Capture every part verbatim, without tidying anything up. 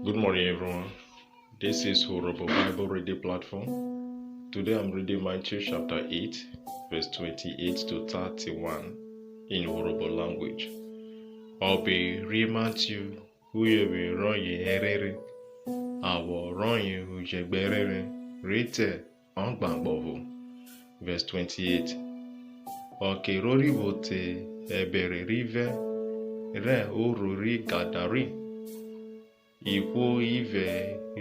Good morning, everyone. This is Urhobo Bible Reading Platform. Today I'm reading Matthew chapter eight, verse twenty-eight to thirty-one in Urhobo language. Ọbe ri Matthew, uyovwi rọye ẹrenre, awọ rọye ujẹgbẹ ẹrenre, rhi te ọgbangbọvo. Verse twenty-eight. Ọke ro rhi vwo te ẹbẹre rivẹ rẹ orho ri Gadara, ihwo ivẹ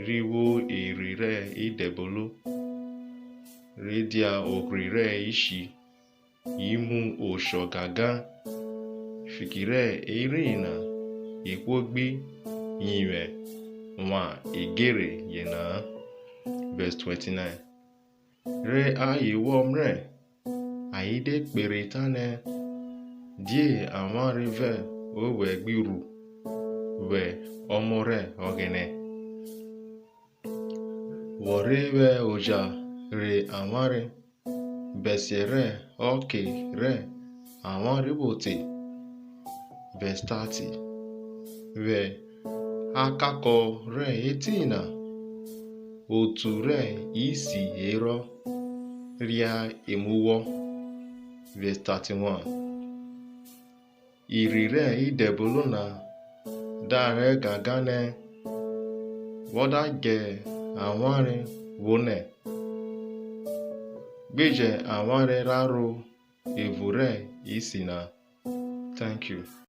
ri vwo erhi rẹ idẹbono, re dia ohri rẹ ishi, yi mu oshọ gangan, fiki rẹ eriyin na ihwo gbi yivwẹ wan idjerhe yena-a. Verse twenty-nine. Re ayen vwọ mrẹ, ayen de kperi tanẹ, Die avwanre vẹ owẹ gbi ru vwẹ Ọmọ rẹ Ọghẹnẹ? Wọ rhe vwẹ oja rhe avwanre bẹsiẹ rẹ ọke rẹ avwanre vwo te. Verse thirty. Vwẹ akakọ rẹ etiyin na, otu rẹ isi herọ ria emu wọ. Verse thirty-one. Irhi rẹ idẹbono na da rẹ gangan nẹ, Wọ da djẹ avwanre vwo nẹ, gbe jẹ avwanre ra ro evun rẹ isi na. Thank you.